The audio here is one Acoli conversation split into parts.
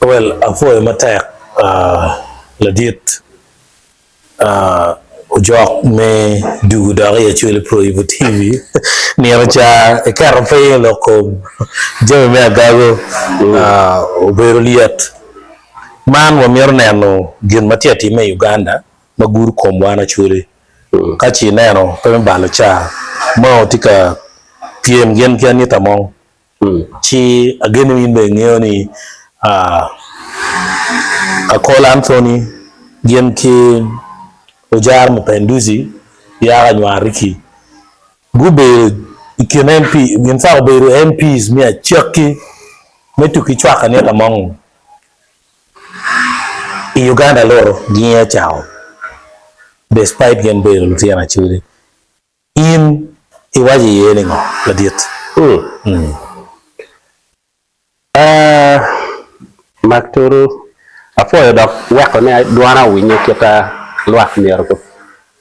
Well, apwoyo matek ladit ojok me dugu dok i Acholi Pro Ibo TV. Nino ca iketo piny i lok kom jami me agago obedo lyet. Man wamito neno gin ma tye ka timme i Uganda ma gudo kom wan Acholi. Ka ci ineno pe me balo ca ma tye ka pyem gin ki Anita Among ci ageno in bene ingeyo ni Akol Anthony gin ki Ojara Mupenduzi yaka anywar Ricky gubedo i kin MP in fact obedo MPs me acakki me tuki cwako Anita Among i Uganda luto ginge cako despite gin bedo lutino Acholi. In iwaco iye ni ngo, ladit? Ee, mak turu. Apwoyo dok weko ni dwana owinye kita lwak myero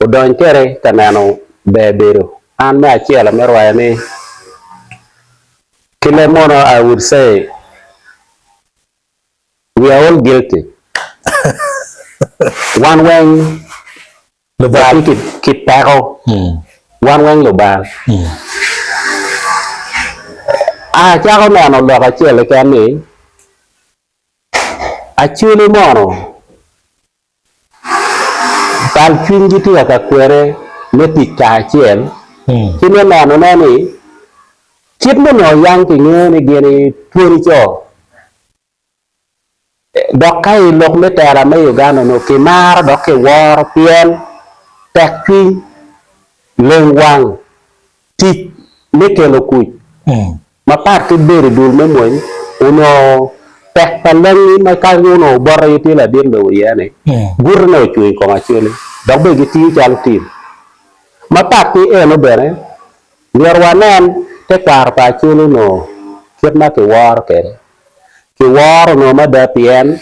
odony kwede ka neno ber bedo. An me acel amito waco ni ki leb mono I would say we are all guilty. Wan weng Lubal. Watye ki peko. Wan weng lubal. Acako neno lok acel keken ni, Acholi mono bal cwinygi tye ka kwene me tic kacel ki me nenone ni kit ma onongo yang kingeyo ni gin twoni co. Dok ka i lok me tela me Uganda onongo kimaro dok kiworo pien tekcwiny, leng wang, tic me kelo kuc mapat ki bedo i dul me mony onongo tek pa lengi ma ka onongo obote aye tye ladit lobo iye-ni, gutine ocung i kom Acholi dok bene gitiyo calo tim. Mapat ki eno bene, myero wanen tekwaro pa Acholi onongo kit ma kiworo kwede. Kiworo onongo mada pien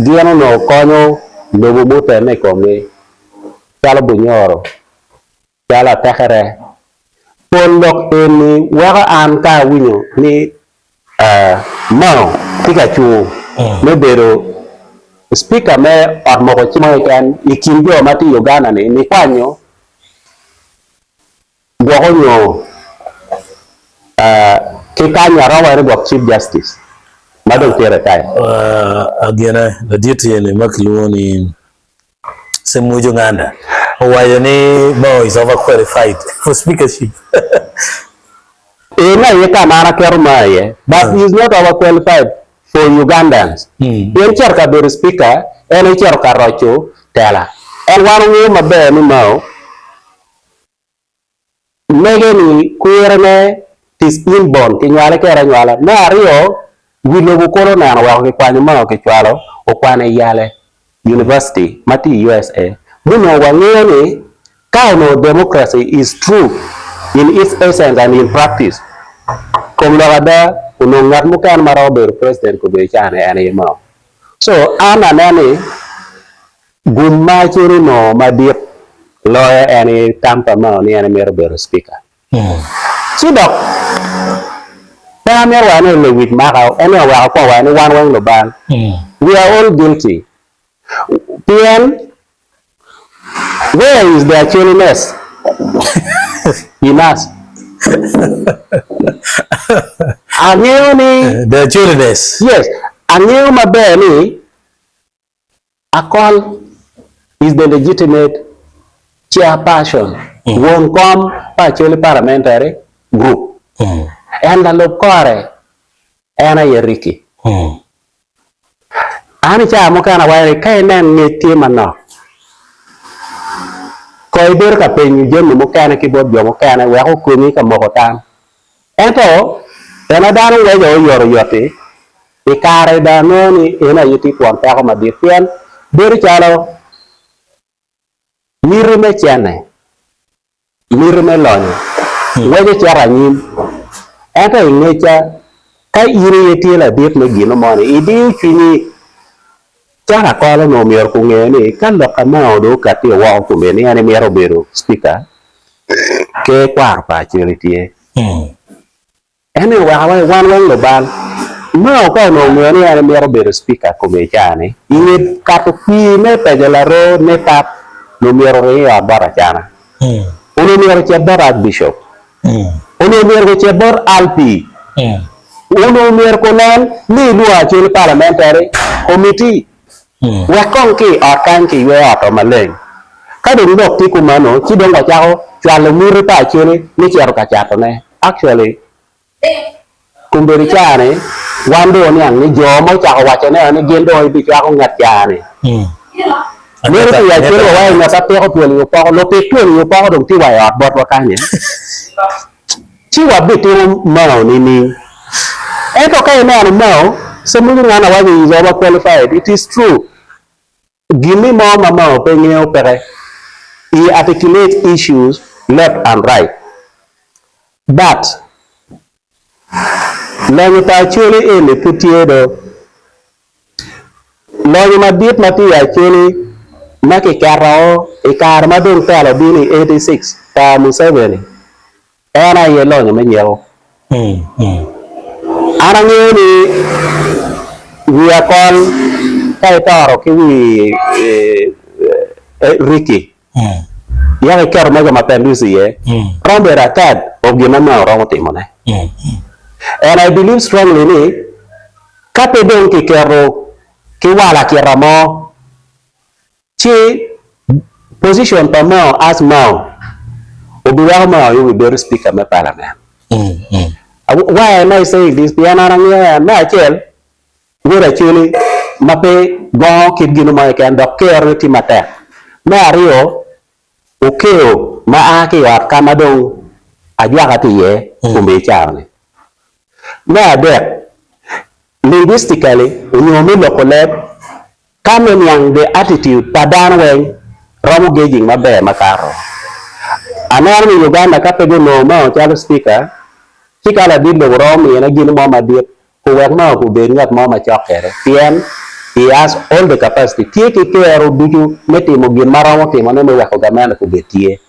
gin onongo konyo lobo mutemme i komgi, calo Bunyoro, calo Atekere. Pol lok eni weko an ka awinyo ni Mao tye ka cungo me bedo Speaker me ot moko cik mo keken i kin jo ma tye i Uganda-ni nikwanyo Gwoko nyo ki kany aromo ene gwok Chief Justice ma dong tye retire. Agene ladit eni ma kilwongo ni Ssemwojo Nganda owaco ni Mao is over qualified for speakership. Eno aye ka ma an aketo Mao iye but he is not over qualified for Ugandans pien cito ka bedo speaker en aye cito ka roco tela en wan wangeyo maber ni Mao Mege ni kwirine is inborn, kinywale kede anywala. Me aryo, wi lobo kulu oneno weko kikwanyo ma kicwalo okwano i Yale University ma tye i USA. Munongo wangeyo ni ka onongo democracy is true in its essence and in practice, kom lok ada onongo ngat mukene ma romo bedo president kobedo caa-ni en aye Mao. So an aneno ni Gum ma acel onongo madit loyo en i tam pa Mao ni en emito bedo cipika. Ci dok pe amito waco ni lewic maka, en aye oweko akwo waco ni wan weng lubal. We are all guilty. Pien where is the Acholiness in us? Angeyo ni. The Acholiness. Yes, angeyo maber ni Akol is the legitimate chairperson, won kom pa Acholi Parliamentary Group. En lalub kore en aye Ricky. An i cawa mukene awaco ni ka inen ngec tye manok, ko ibedo ka penyo jami mukene ki bot jo mukene wek okonyi ka moko tam. Ento ena dano ngweco oyotoyot-ti, I kare dong anongo ni en aye tye twon peko madit pien bedo calo miti me cene, miti me lonyo ngweco cito anyim. Ento i ngecca, ka in aye itye ladit me gino moni, idiyo cwinyi calo akol onongo myero kunge ni ka lok ka Mao dong okatti woko kome ni en emito bedo cipika, ker kwaro pa Acholi tye. En ni oweko awaco wan weng lubal. Mao ka onongo ngeyo ni en emito bedo speaker kome i caa ni, i nge kato kwir me peco laroo ne pap nongo myero oring i ot bot Acana. Onongo myero ocit bot Archbishop. Onongo myero gucit bot LP. Onongo myero kunen ni ilwongo Acholi Parliamentary Committee. Wek kong ki i ot kany kiywe ot-o maleng. Ka dong lok tye kumeno, ci dong wacako cwalo miti pa Acholi me cito ka catone. Actually, kombeddi caa-ni, wan dong waniang ni jo ma ocako wacone-o ni gin dong gibicwako ngat caa-ni. Meno pi Acholi wawaco ngat a piko twol i opoko, lupik twol i opoko dong tye wa i ot botwa kany-nyi. Ci wabitimo Mao nining? Ento ka ineno Mao, Samuel Ngana waco he is over qualified. It is true. Gin mo ma Mao pe ngeyo peke. He articulates issues left and right. But lonyo pa Acholi eni pud tye do. Lonyo madit ma tye i Acholi ma kiketo i kare ma dong telo obino i 86 pa Museveni en aye lonyo me nyeko. An angeyo ni wi akol ka itoro ki wi Ricky yaka iketo mega Mapinduzi iye romo bedo a third of gin ma Mao romo timone. And I believe strongly ni Ka pe dong kiketo ki walakita mo, ci position pa Mao as Mao obiweko Mao aye obibedo speaker me parliament. Why am I saying this? Pien an angeyo en. Me acel, wod Acholi ma pe gongo kit gino mo keken dok kerone tye matek. Me aryo, Okeo ma a ki i ot ka ma dong ajwaka tye iye kombe i cawa-ni. Me adek, linguistically onyo me loko leb, ka me niang the attitude pa dano weng romo gauging maber makato. Aneno ni Uganda ka pe gunongo Mao calo speaker, ci ka ladit lobo romo mine gin mo madit Owek ma obed ngat mo macok kwede, pien he has all the capacity, tye ki kero ducu me timo gin ma romo timone me weko gamente obed tye.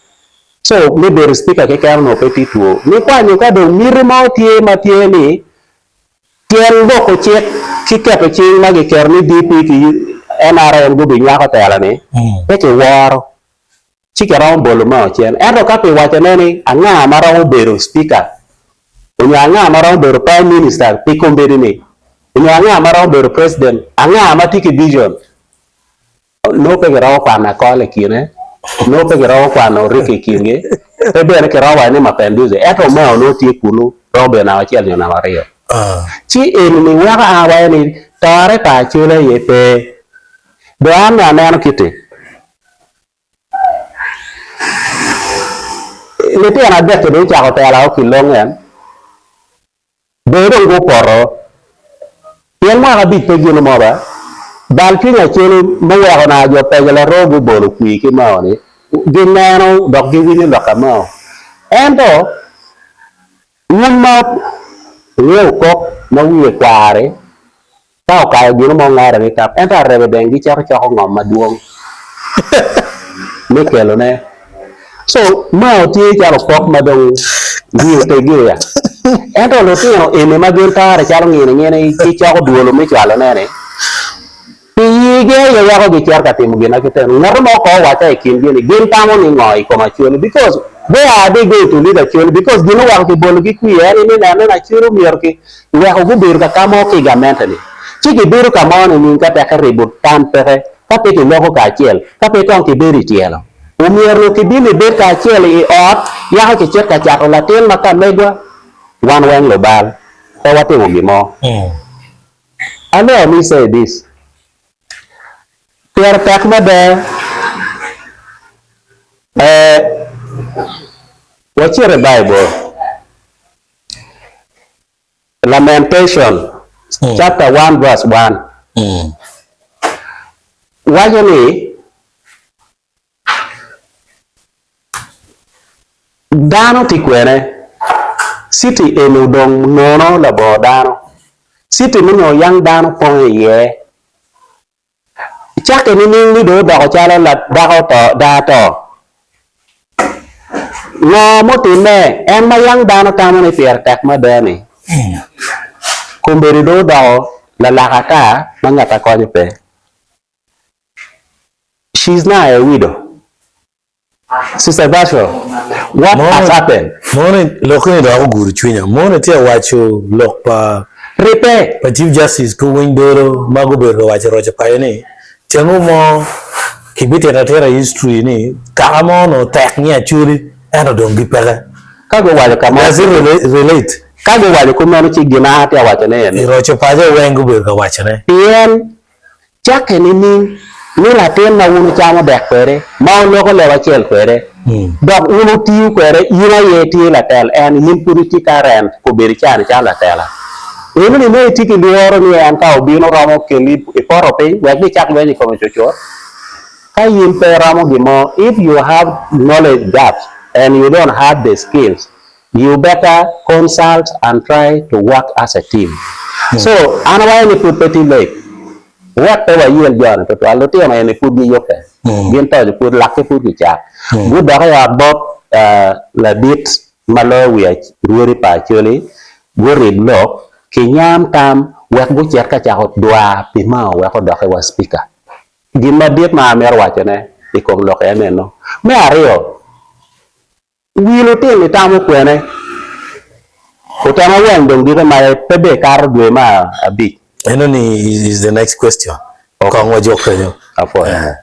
So, me bedo speaker keken onongo pe tye two. Nikwanyo ka dong miti mo tye ma tye ni tyen loko cik ki keto cing ma giketo ni DP ki NRM gubinywako tela-ni, pe kiworo. ci kiromo bolo mao cen. Ento ka kiwacone ni anga ma romo bedo Speaker onyo anga ma romo bedo Prime Minister pi kombeddi-ni onyo anga ma romo bedo President, anga ma tye ki vision, nongo pe kiromo kwano Akol i kine, nongo pe kiromo kwano Ricky i kingi, pe bene kiromo waco ni Mapenduzi, ento Mao nongo tye kunu, romo bedo namba acel nyo namba aryo. Ci eni-ni weko an awaco ni tore pa Acholi aye pe. Dong an dong aneno kiti. Litino adek-ki dong gucako tela o ki longen, bene dong gupoto, pien mwaka abic pe gin mo ba. Bal cwiny acel muweko naka jo Peja Laroo gubolo kwir ki Mao-ni, gineno dok giwinyo lok pa Mao. Ento wun ma wungeyo kok ma wiye kwar-ri, Ka okayo gino mo ngare ni tap, ento arebe deng gicito coko ngom madwong me kelone. So, Mao tye calo okok ma dong wiye otegge ya. Ento lutino eni ma gin tore calo ngini ngini gicoko dwolo me cwalone ni, Pi yigi aye weko gicito ka timo gin ma giteno. Ngat mo ko owacca i kingi ni gin tamo ni ngo i kom Acholi because where are they going to leave Acholi because gin oweko kibologi kwir en ni neno ni Acholi omyero ki weko gubedo ka ka mo ki i gamente ni ci gibedo ka mo nining ka tekke ribo tam peke ka pe kiloko kacel ka pe kong kibedo i tyelo. Omyero kibin ibed kacel i ot yako kicit ka cato latin ma ka megwa wan weng lubal pe watimo gin mo. Allow me say this, pire tek mada eh, wacit i Baibul, Lamentation chapter 1 verse 1 waco ni, Dano tye kwene? Citi eni odong nono labongo dano. Citi me nongo yang dano pong iye. Icakke nining ni dong odoko calo dako to daa to? Ngo mutimme? En ma yang dano tamo ni pire tek mada ni. Kombeddi dong odoko lalak ata ma ngat a konyo pe. She is now a widow. Sister Virtual, what has happened? Mono lokki-ni dok ogudo cwinya. Mono itye ka waco lok pa Ribbe. pa Chief Justice ki Owiny Dolo ma gubedo ka waco i roco paco ni cengo mo kibitito atita i history ni kaka mo onongo tek ni Acholi ento dong gipeke. Ka guwaco ka mo. Does it relate? Ka guwaco kumeno ci gin ma atye ka wacone eni. I roco paco weng gubedo ka wacone. Pien Cakke nining ni latin ma wun wucamo dek kwede, ma wuloko leb acel kwede, dok wun wutiyo kwede, in aye itye latel en, in pud itye ka rent kobedo icani calo latela? Enoni nongo itye ki lworo ni en ka obino romo keli i poto piny wek gicak lweny i kome cucut? Ka in pe iromo gin mo, if you have knowledge gaps and you don't have the skills, You better consult and try to work as a team. So, an awaco ni pud pe tye late. Wek pe wayel jo-ni tutwal. Lutino eni pud giyubbe. Gin toco pud, lakki pud kicak. Gudok i ot bot ladit ma loyo wi rwodi pa Acholi, gurib lok, kinyam tam wek gucit ka cako dwar pi Mao wek odok i wa speaker. Gin madit ma amito wacone i kom lok en eno. Me aryo, Wi lutino itamo kwene? Otema weng dong giko maye pe be kato dwe me abic. Eno ni is the next question. Kong wajuk kenyo. Apwoyo.